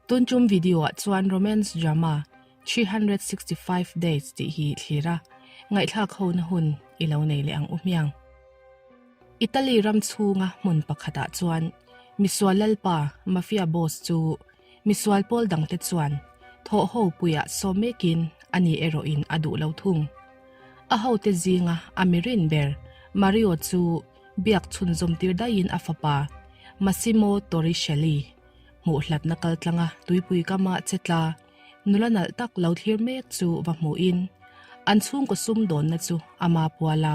Tun tum video ah chuan romance drama 365 days tih hi thlir a, ngaihthlak ho na hun i lo nei leh ang u hmiang. Italy ram chhunga hmun pakhatah chuan misual lalpa mafia boss chu misual pawl dangte chuan thawh ho puiah sawm mekin ani erawhin a duh lo thung. A hote zinga a mirin ber Mario chu biak chhunzawm tir daihin a fapa Massimo Torricelli hmuh hlatna kaltlanga tuipui kama che tla nula nalh tak lo thlir mek chu va hmuhin an chhungkaw sumdawnna chu ama puala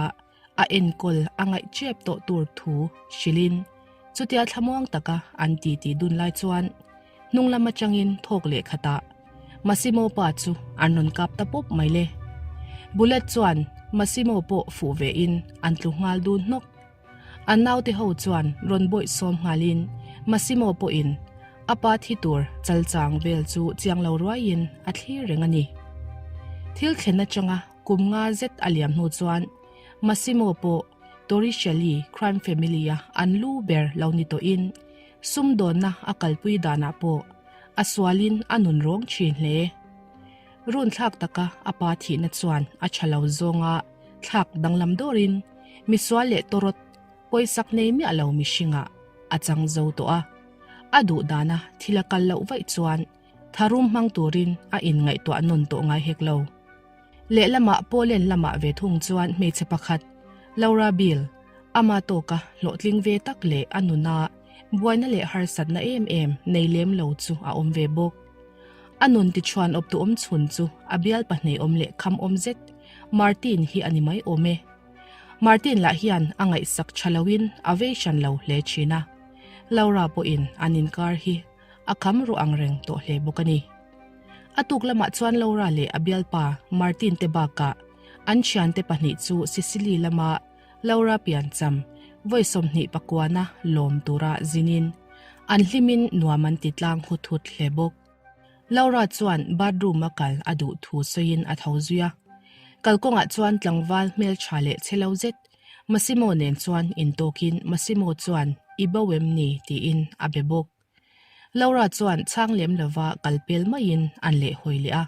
a enkawl a ngaih chep tawh tur thu hrilhin chutia thlamuang taka an titi dun lai chuan hnung lam atangin thawk leh khatah Massimo pa chu an rawn kap ta pawp mai le. Bullet chuan Massimo pawh fuh vein an tlu nghal dun hnawk. An naute ho chuan rawn bawih sawm nghalin Massimo pawhin a pa thi tur chalchang vel chu chiang lo ruaiin a thlir reng a ni. Thil thlen atanga kum nga zet a liam hnu chuan Massimo pawh Torricelli crime family-a an lu ber lo ni tawhin sumdawnna a kalpui danah pawh a sualin a nun rawng thin hle. Runthlak taka a pa thihna chuan a tha lo zawnga thlak danglam dawrin misual leh tawrawt pawisak nei miah lo mihringah a chang zo tawh a. A duh dana thil a kal loh vaih chuan tharum hmang turin a inngaihtuah nawn tawh ngai hek lo. Lehlamah Poland lamah ve thung chuan hmeichhe pakhat, Laura Bill, ama tawka hlawhtling ve tak leh a nuna buaina leh harsatna em em nei lem lo chu a awm ve bawk. A nun tichhuan awp duhawm chhun chu a bial pahnih awm leh kham awm zet Martin hi a ni mai awm e. Martin lah hian a ngaihsak tha loin a vei hran lo hle thin a. Laura pawhin an inkar hi a kham ruh ang reng tawh hle bawk a ni. A tuk lamah chuan Laura leh a bialpa Martin te bakah an thiante pahnih chu Sicily lama Laura piancham vawi 20 pakuana lawm tura zinin an hlimin nuam an ti tlang hut hut hle bawk. Laura chuan bathroom a kal a duh thu sawiin a tho zui a. Kalkawngah chuan tlangval hmeltha leh che lo zet Massimo nen chuan intawkin Massimo chuan i bo em ni tiin a be bawk. Laura chuan chhang lem lova kal pel maiin an lehhawi leh a.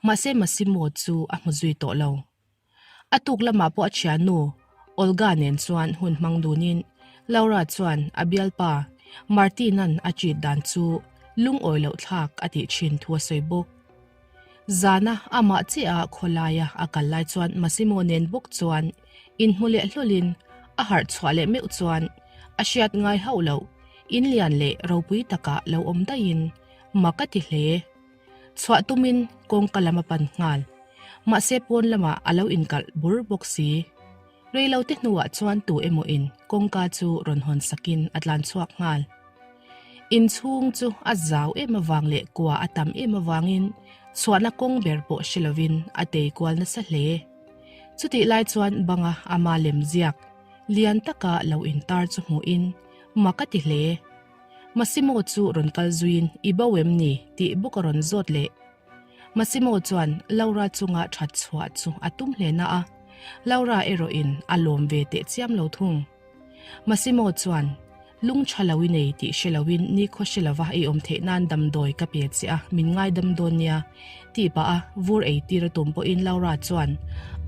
Mahse Massimo chu a hmu zui tawh lo. A tuk lamah pawh a thiannu Olga nen chuan hun hmang dunin Laura chuan a bialpa Martin-a'n a treat dan chu lungawi loh thlak a tih thin thu a sawi bawk. Zana amah chiah a khawlaia a kal lai chuan Massimo nen bawk chuan inhmu leh hlawlin a harh chhuah leh meuh chuan a hriat ngai hauh loh in lian leh ropui takah lo awm daihin mak a ti hle. Chhuah tumin kawngka lam a pan nghal. Mahse pawn lamah a lo inkalh bur bawk si. Reilote hnuah chuan tu emaw in kawngka chu rawn hawn sakin a tlan chhuak nghal. Inchhung chu a zau em avang leh kua a tam em avangin chhuahna kawng ber pawh hre lovin a tei kual nasa hle. Chutih lai chuan banga ama lem ziak lian taka lo intar chu hmuhin mak a ti hle. Massimo chu rawn kal zuiin i bo em ni tih bawk a rawn zawt leh. Massimo chuan Laura chunga that chhuah chu a tum hle na a, Laura erawhin a lawm ve teh chiam lo thung. Massimo chuan, Lung tha lo i nei tih hre loin nikhaw hre lova i awm theih nan damdawi ka pe che a, min ngaidam dawn nia, tih pah a vur ei tir a tum pawhin Laura chuan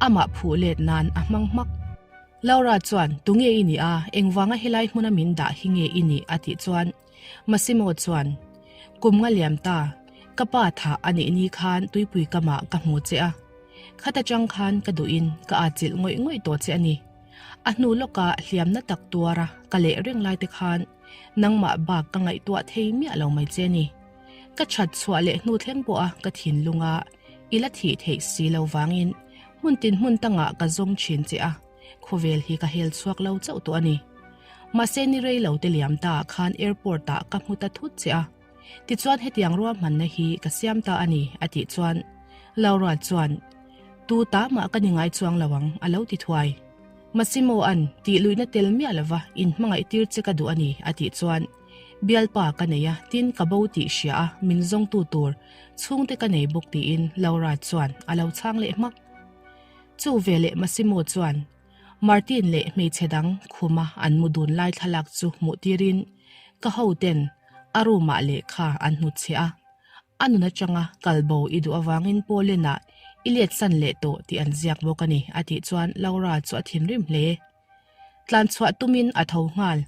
amah phuh let nan a hmang hmak. Laura chuan, Tunge i nih a, engvanga helai hmuna min dah hi nge i nih? a tih chuan Massimo chuan, Kum nga liam ta, ka pa thah a nih ni khan tuipui kamah ka hmu che a. Khata chang khan ka duhin ka atchilh ngawih ngawih tawh che a ni. A hnu lawkah hliamna tak tuara ka leh reng lai te khan nangmah bak ka ngaihtuah thei miah lo mai che a ni. Ka that chhuah leh hnu thleng pawha ka thinlunga i la thih theih si lo vangin hmun tin hmun tangah ka zawng thin che a, khawvel hi ka hel chhuak lo chauh tawh a ni. Mahse ni rei lo te liam ta khan airport ah ka hmu ta thut che a, tichuan hetiang ruahmanna hi ka siam ta a ni a tih chuan Laura chuan Tu ta mah ka ni ngai chuang lo ang a lo ti thuai. Massimo an tih luihna tel miah lova in hmangaih tir che ka duh a ni a tih chuan Bialpa ka nei a tin ka bo tih hria a min zawngtu tur chhungte ka nei bawk tiin Laura chuan a lo chhang leh hmak. Chu veleh Massimo chuan Martin leh hmeichhe dang khuma an mu dun lai thlalak chu hmuh tirin ka hoten a room ah lehkha an hnutchhiah a. A nun atanga kal bo i duh avangin Poland-ah i let san leh tawh tih an ziak bawk a ni, a tih chuan Laura chu a thinrim hle. Tlan chhuah tumin a tho nghal.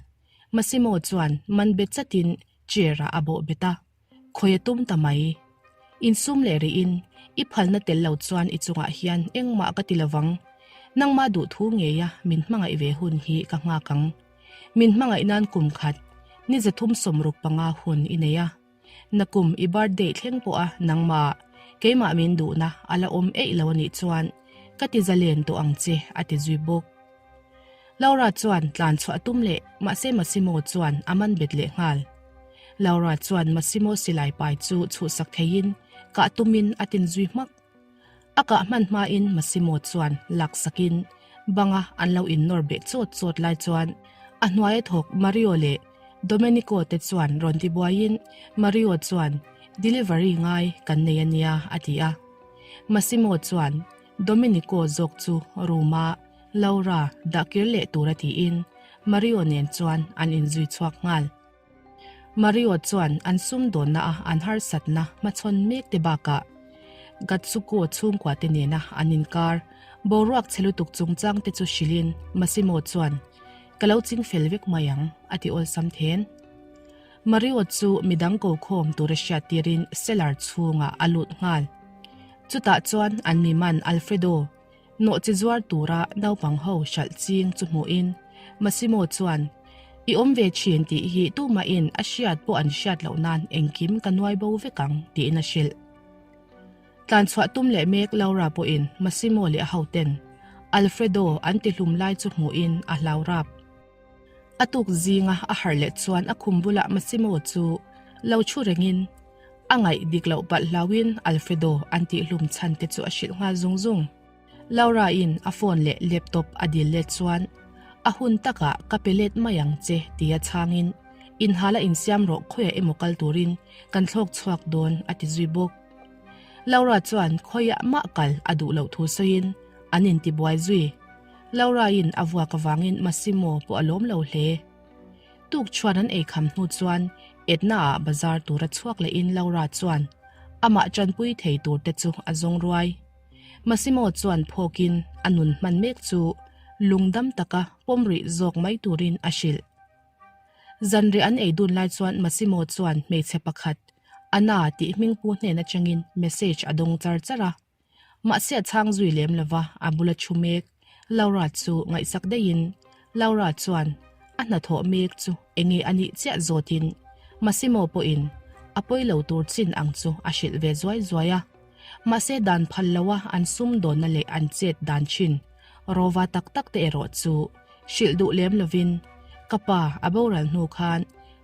Massimo chuan man bet chatin chair-ah a bawh bet a, khawi a tum ta mai. Insum leh rihin, I phalna tel lo chuan i chungah hian engmah ka ti lovang. Nangmah duhthu ngeia min hmangaih ve hun hi ka nghak ang. Min hmangaih nan kum khat, ni 365 hun i nei a. Nakum i birthday thleng pawha nangmah, keimah min duhna a la awm eih lo anih chuan ka ti zalen tawh ang che a ti zui bawk. Laura chuan tlan chhuah a tum leh mahse Massimo chuan a man bet leh nghal. Laura chuan Massimo silai pai chu chhuhsak theiin kah tumin a tin zui hmak. A kah hman hmain Massimo chuan laksakin banga an lo innawr beh chawt chawt lai chuan a hnuaia thawk Mario leh Domenico te chuan rawn ti buaiin Mario chuan Delivery ngai kan nei a nia a ti a. Massimo chuan Domenico zawk chu room-a Laura dah kir leh tura tiin Mario nen chuan an inzui chhuak nghal. Mario chuan an sumdawnna a an harsatna hmachhawn mek te bakah Gatsuko chhungkua te nena an inkar boruak chhe lutuk chungchang te chu hrilhin Massimo chuan Ka lo ching fel vek mai ang a ti awlsam then. Mario chu midang ko khawm tura hriat tirin cellar chhungah a lut nghal. Chutah chuan an mi man Alfredo Nawhchi zuar tura naupang ho hralh ching chu hmuhin Massimo chuan, I awm ve thin tih hi tumahin a hriat pawh an hriat loh nan engkim ka nuai bo vek ang, tiin a hrilh. Tlan chhuah tum leh mek Laura pawhin Massimo leh a hoten Alfredo an tihlum lai chu hmuhin a hlau rap. A tuk zinga a harh leh chuan a khum bulah Massimo chu lo thu rengin a ngaih dik loh palh hlauhin Alfredo an tihhlum chhan te chu a hrilh nghal zung zung. Laura-in a phone leh laptop a dil let chuan a hun takah ka pe let mai ang che tia chhangin inhala insiam rawh khawiah emaw kal turin kan thlawk chhuak dawn a ti zui bawk. Laura chuan khawiah mah kal a duh loh thu sawiin an intibuai zui. Laura-in a vuak avangin Massimo pawh a lawm lo hle. Tuk chuan an eikham hnu chuan Edna-ah bazar tura chhuak lehin Laura chuan amah tanpui thei tur te chu a zawng ruai. Massimo chuan phawkin a nun hman mek chu lungdam taka pawm rih zawk mai turin a hrilh. Zanriah an ei dun lai chuan Massimo chuan hmeichhe pakhat, Anna tih hmingpu hnen atangin message a dawng char char a. Mahse a chhang zui lem lova a bula thu mek Laura chu ngaihsak daihin Laura chuan a hnathawh mek chu enge a nih chiah zawtin Massimo pawhin a pawi lo tur chin ang chu a hrilh ve zuai zuai a. Mahse dan phal loa an sumdawnna leh an chet dan thin rawva tak tak te erawh chu hrilh duh lem lovin ka pa a boral hnu khan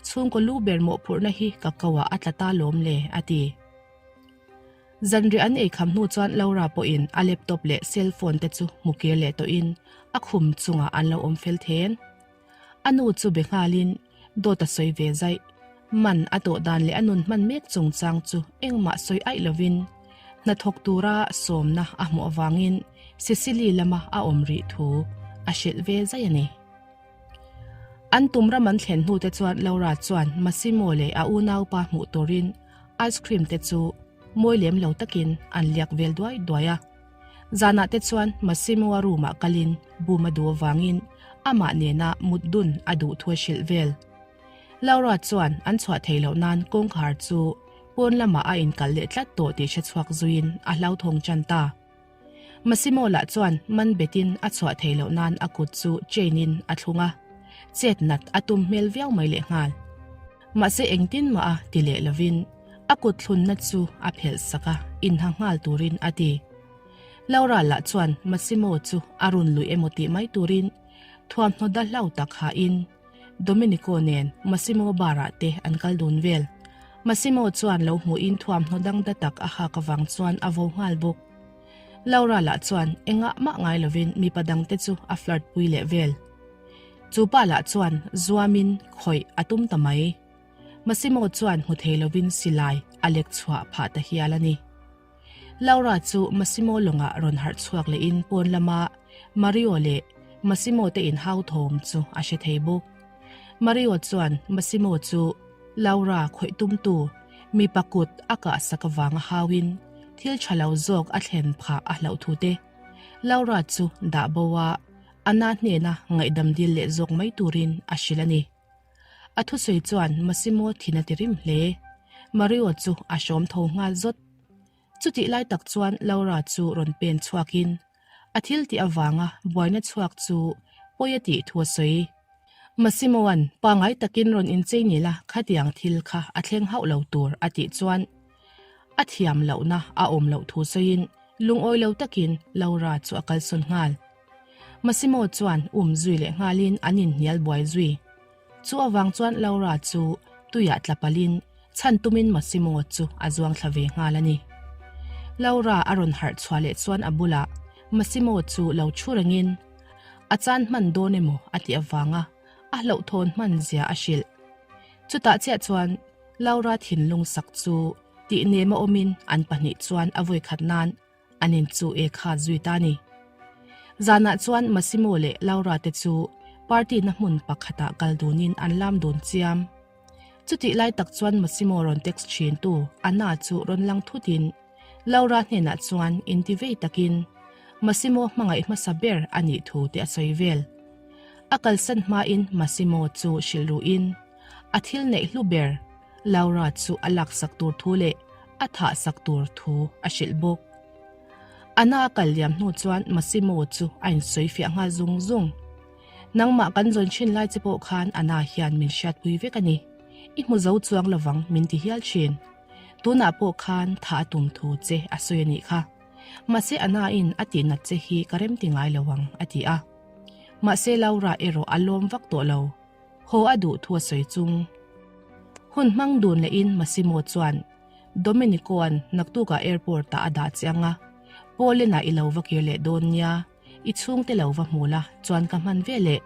chhungkaw lu ber mawhphurhna hi ka ko ah a tla ta lawm le a ti. Zanriah an eikham hnu chuan Laura pawhin a laptop leh cell phone te chu hmu kir leh tawhin a khum chungah an lo awm fel then. A nu chu be nghalin dawt a sawi ve zaih. Man a tawh dan leh a nun hman mek chungchang chu engmah sawi aih lovin hnathawk tura sawmna a hmuh avangin Sicily lama a awm rih thu a hrilh ve zaih a ni. An tum ram an thlen hnu te chuan Laura chuan Massimo leh a unaupa hmuh turin ice cream te chu mawi lem lo takin an liak vel duai duai a. Zanah te chuan Massimo-a room ah kalin boom a duh avangin amah nena mut dun a duh thu a hrilh vel. Laura chuan an chhuah thei loh nan kawngkhar chu pawn lamah a inkal leh tlat tawh tih hre chhuak zuiin a hlauthawng tan ta. Massimo lah chuan man betin a chhuah thei loh nan a kut chu chain in a thlung a, chet nat a tum hmel viau mai leh nghal. Mahse engtin mah a ti leh lovin a kut thlunna chu a phelh sak a, inha nghal turin a ti. Laura lah chuan Massimo chu a run luih emaw tih mai turin thuamhnaw da hlau tak hain Domenico nen Massimo bar ah te an kal dun vel. Massimo chuan lo hmuhin thuamhnaw dang da tak a hak avang chuan a vo nghal bawk. Laura lah chuan engah mah ngai lovin mipa dang te chu a flirt pui leh vel. Chu pa lah chuan zuamin khawih a tum ta mai. Massimo chuan hmu thei lovin silai a lek chhuah phah ta hial a ni. Laura chu Massimo lawngah rawn harh chhuak lehin pawn lama Mario leh Massimo te inhau thawm chu a hre thei bawk. Mario chuan Massimo chu Laura khawih tumtu. Mipa kut a kahsak avanga hauin thil tha lo zawk a thlen phah a hlauh thu te, Laura chu dah bo a, Anna hnena ngaihdam dil leh zawk mai turin a hrilh a ni. A thusawi chuan Massimo thin a ti rim hle. Mario chu a hrawm tho nghal zawt. Chutih lai tak chuan Laura chu rawn pen chhuakin a thil tih avanga buaina chhuak chu pawi a tih thu a sawi. Massimo-a'n pangngai takin rawn inchei ni la khatiang thil kha a thleng hauh lo tur a tih chuan a thiam lohna a awm loh thu sawiin lungawi lo takin Laura chu a kalsawn nghal. Massimo chuan um zui leh nghalin an inhnial buai zui. Chu avang chuan Laura chu tuiah tla palhin chhan tumin Massimo chu a zuang thla ve nghal a ni. Laura a rawn harh chhuah leh chuan a bulah Massimo chu lo thu rengin a chan hman dawn emaw a tih avanga a hlauhthawn hman zia a hrilh. Chutah chiah chuan Laura thinlung sak chu tih nem a awmin an pahnih chuan a vawikhat nan an in chu e kha zui ta ni. Zanah chuan Massimo leh Laura te chu party na hmun pakhatah kal dunin an lam dun chiam. Chutih lai tak chuan Massimo rawn text thin tu Anna chu rawn lang thutin Laura hnenah chuan inti vei takin Massimo hmangaih hmasa ber a nih thu te a sawi vel. A kalsan hmain Massimo chu hrilh ruhin a thil neih hlu ber Laura chu a laksak tur thu leh a thahsak tur thu a hrilh bawk. Anna a kal liam hnu chuan Massimo chu a insawi fiah nghal zung zung. Nangmah kan zawn thin lai che pawh khan Anna hian min hriatpui vek a ni. I hmu zo chuang lovang min ti hial thin. Tunah pawh khan thah a tum thu che a sawi a nih kha. Mahse Anna in a tihnat che hi ka remti ngai lo ang a ti a. Mahse Laura erawh a lawm vak tawh lo. Haw a duh thu a sawi chung. Hun hmang dun lehin Massimo chuan Domenico-a'n naktukah airport-ah a dah che ang a, Poland-ah i lo va kir leh dawn nia, i chhungte lo va hmu la, chuan ka hman ve leh.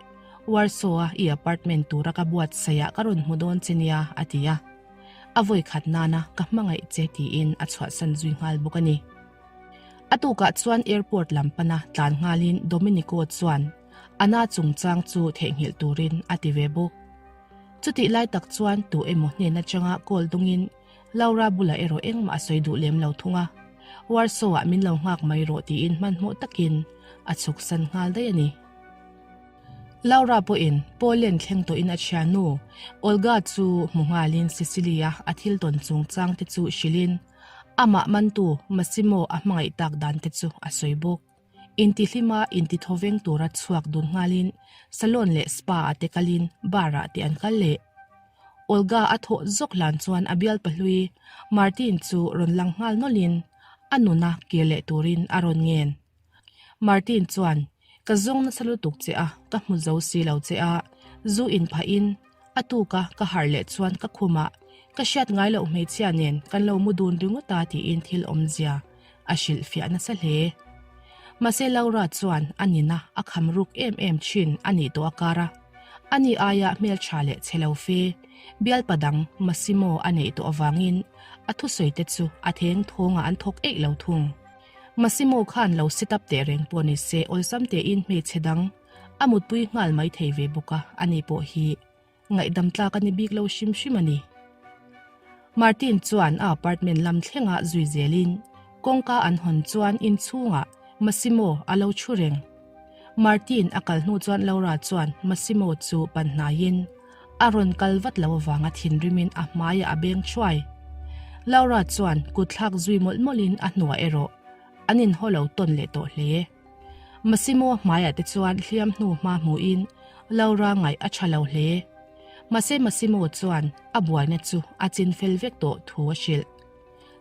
Warsaw-a i apartment tura ka buatsaihah ka rawn hmu dawn che nia, a ti a. A vawi khat nana ka hmangaih che tiin a chhuahsan zui nghal bawk a ni. A tukah chuan airport lam pana tlan nghalin Domenico chuan Anna chungchang chu theihnghilh turin a ti ve bawk. Chutih lai tak chuan tu emaw hnen atanga call dungin Laura bulah erawh engmah a sawi duh lem lo thung a, Warsaw-ah min lo nghak mai rawh tiin hmanhmawh takin a chhuksan nghal daih a ni. Laura pawhin Poland thleng tawhin a thiannu Olga chu hmu nghalin Sicily-a a thil tawn chungchang te chu hrilhin amah mantu Massimo a hmangaih tak dan te chu a sawi bawk. Intihlima intithawveng tura chhuak dun nghalin salon leh spa-ah te kalin bar-ah te an kal leh. Olga a thawh zawk hlan chuan a bial pahlui Martin chu rawn lang nghal nawlhin a nuna kir leh turin a rawn ngen. Martin chuan, Ka zawng nasa lutuk che a, ka hmu zo si lo che a, zu inphahin a tuka ka harh leh chuan ka khumah ka hriat ngai loh hmeichhia nen kan lo mu dun ringawt a tiin thil awmzia a hrilhfiah nasa hle. Mahse Laura chuan a nina a kham ruk em em thin a nih tawh a kar a, ani aia hmeltha leh chhe lo fe bialpa dang Massimo a neih tawh avangin a thusawi te chu a theng thawngah an thawk eih lo thung. Massimo khan lo set up teh reng pawh ni se awlsam tein hmeichhe dang a mutpui nghal mai thei ve bawk a, ani pawh hi Ngaihdam tlak a ni bik lo hrim hrim a ni. Martin chuan a apartment lam thlengah zui zelin kawngka an hawn chuan inchhungah Massimo a lo thu reng. Martin a kal hnu chuan Laura chuan Massimo chu pan hnaiin a rawn kal vat lo avanga thinrimin a hmaiah a beng thuai. Laura chuan kut thlak zui mawlh mawlhin a hnuah erawh an inhaw lo tawn leh tawh hle. Massimo hmaiah te chuan hliam hnu hma hmuhin Laura ngaih a tha lo hle. Mahse Massimo chuan a buaina chu a chin fel vek tawh thu a hrilh.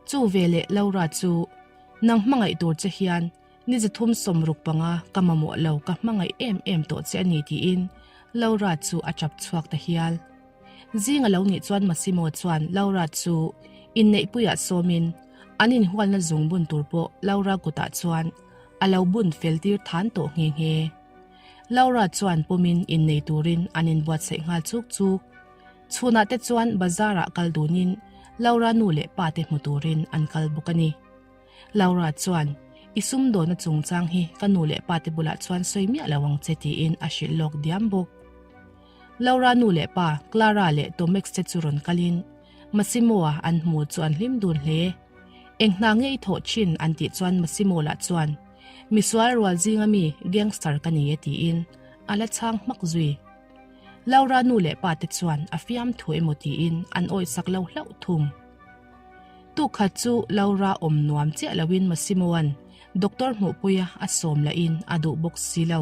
Chu veleh Laura chu, Nang hmangaih tur che hian ni zathum 65 ka mamawh lo ka hmangaih em em tawh che a ni tiin Laura chu a tap chhuak ta hial. Zing a lo nih chuan Massimo chuan Laura chu inneihpuiah sawmin an inhualna zungbun tur pawh Laura kutah chuan a lo bun fel tir than tawh nghe nghe. Laura chuan pawmin innei turin an inbuatsaih nghal chuk chuk. Chhunah te chuan bazar-ah kal dunin Laura nu leh pa te hmu turin an kal bawk a ni. Laura chuan, I sumdawna chungchang hi ka nu leh pa te bulah chuan sawi miah lo ang che tiin a hrilh lawk diam bawk. Laura nu leh pa Clara leh Tomex te chu rawn kalin. Massimo-a an hmu chu an hlim dun hle. Eng hna nge i thawh thin an tih chuan Massimo lah chuan, Misual rual zinga mi gangster ka ni e tiin a la chhang hmak zui. Laura nu leh pa te chuan a fiam thu emaw tiin an awihsak lo hlauh thung. Tukkhat chu Laura awm nuam chiah loin Massimo-a'n doctor hmuhpuia a sawm lahin a duh bawk si lo.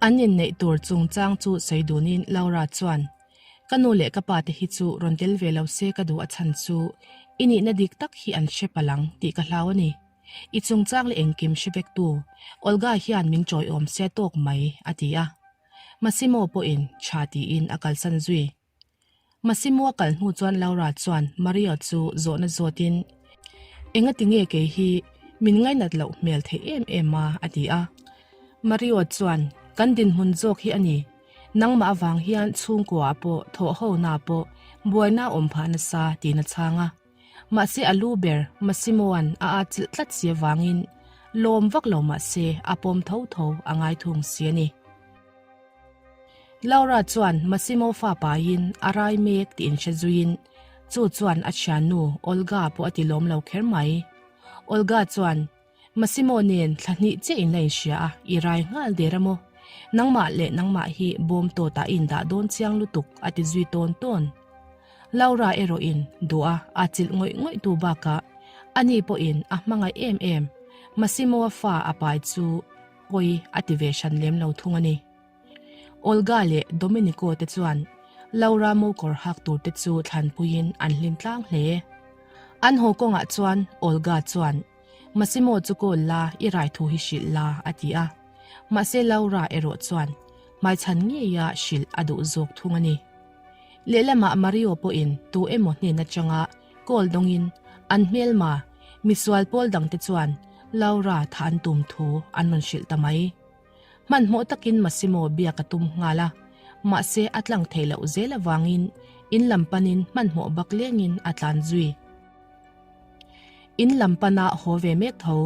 An inneih tur chungchang chu sawi dunin Laura chuan, Ka nu leh ka pa te hi chu rawn tel ve lo se ka duh a chhan chu i nihna dik tak hi an hre palh ang tih ka hlau a ni. I chungchang leh engkim hre vektu Olga hian min chawiawm se tawk mai, a ti a. Massimo pawhin tha tiin a kalsan zui. Massimo a kal hnu chuan Laura chuan Maria chu zawhna zawtin, Engati nge kei hi min ngainat loh hmel theih em em a? a ti a. Mario chuan, Kan dinhmun zawk hi a ni. Nangmah avang hian chhungkua pawh thawhhona pawh buaina a awm phah nasa tiin a chhang a. Mahse a lu ber Massimo-a'n a atchilh tlat si avangin lawm vak lo mahse a pawm tho tho a ngai thung si a ni. Laura chuan Massimo fa paiin a rai mek tih inhre zuiin chu chuan a thiannu Olga pawh a ti lawm lo kher mai. Olga chuan Massimo nen thla hnih chiah in la inhria a, i rai nghal der a maw? Nangmah leh nangmah hi bawm tawtah i indah dawn chiang lutuk a ti zui tawn tawn. Laura erawhin duh a a chilh ngawih ngawih tu bakah ani pawhin a hmangaih em em Massimo-a fa a pai chu pawi a ti ve hran lem lo thung a ni. Olga leh Domenico te chuan Laura mokawr hak tur te chu thlanpuiin an hlim tlang hle. An haw kawngah chuan Olga chuan Massimo chu call la i rai thu hi hrilh la a ti a. Mahse Laura erawh chuan hmaichhan ngeia hrilh a duh zawk thung a ni. Lehlamah Mario pawhin tu emaw hnen atanga call dawngin an hmelma misual pawl dangte chuan Laura tha an tum thu an rawn hrilh ta mai. Hmanhmawh takin Massimo biak a tum nghal a, mahse a tlang theih loh zel avangin in lam panin hmanhmawh bak lengin a tlan zui. In lam pana haw ve mek tho,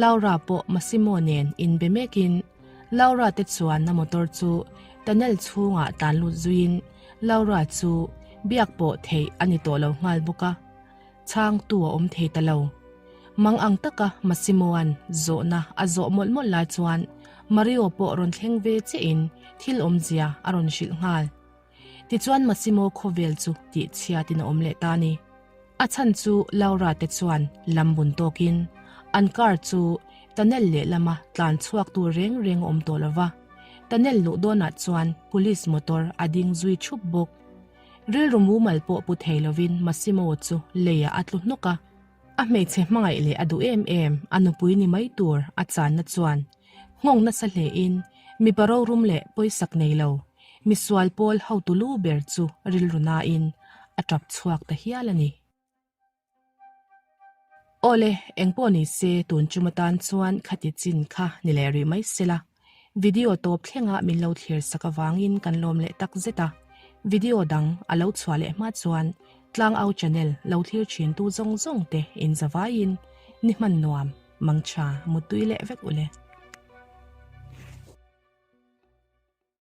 Laura pawh Massimo nen inbe mekin Laura te chuan a motor chu tunnel chhungah tlan lut zuiin Laura chu biak pawh theih a ni tawh lo nghal bawk a, chhangtu a awm thei ta lo. Mang ang taka Massimo-a'n zawhna a zawh mawlh mawlh lai chuan Mario pawh rawn thleng ve chiahin thil awmzia a rawn hrilh nghal. Tichuan Massimo khawvel chu tih chhiatin a awm leh ta a ni. A chhan chu Laura te chuan lam bun tawkin an car chu tunnel lehlama tlan chhuak tur reng reng a awm tawh lo va, tunnel luh dawnah chuan police motor a ding zui thup bawk. Rilru mumal pawh pu thei lovin Massimo chu leiah a tlu hnawk a. A hmeichhe hmangaih leh a duh em em a nupui ni mai tur a channa chuan nghawng nasa hlein mipa rorum leh pawisak nei lo misual pawl hotu lu ber chu rilru nain a tap chhuak ta hial a ni. Awle, engpawh ni se tun chum atan chuan khati chin kha ni leh rih mai sela. Video tawp thlenga min lo thlir sak avangin kan lawm leh tak zet a, video dang a lo chhuah leh hma chuan Tlangau channel lo thlir thin tu zawng zawng te in zavaiin ni hman nuam, mangtha, muttui leh vek ule.